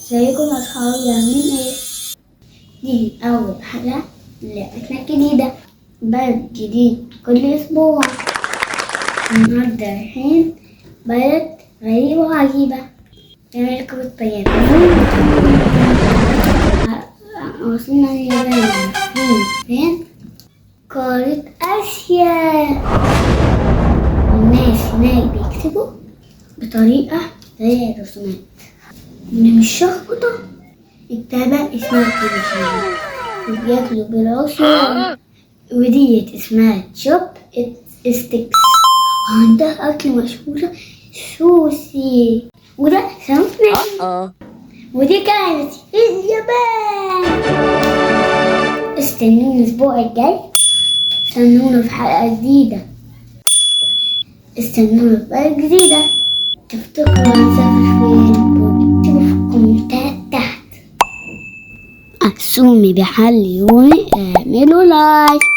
ازيكم يا اصحابي؟ عاملين ايه؟ دي اول حلقة لعبتنا الجديدة، بلد جديد كل اسبوع. النهاردة رايحين بلد غريبة وعجيبة، نركب الطيارة. وصلنا اليابان. فين فين؟ قارة آسيا. الناس هناك بيكتبوا بطريقة زي الرسومات اللي مش شخبطة. التابع اسمها كيمشي وبياكلوا بالعصيان، وديت اسمها chopsticks، وعندها أكل مشهورة سوسي، وده سمك. ودي كانت اليابان. استنونا الأسبوع الجاي، استنونا في حلقة جديدة، استنونا في بلد جديدة. تفتكروا هنسافر فين؟ اكتبوا في الكومنتات تحت. أسومي بحل يومي، اعملوا like.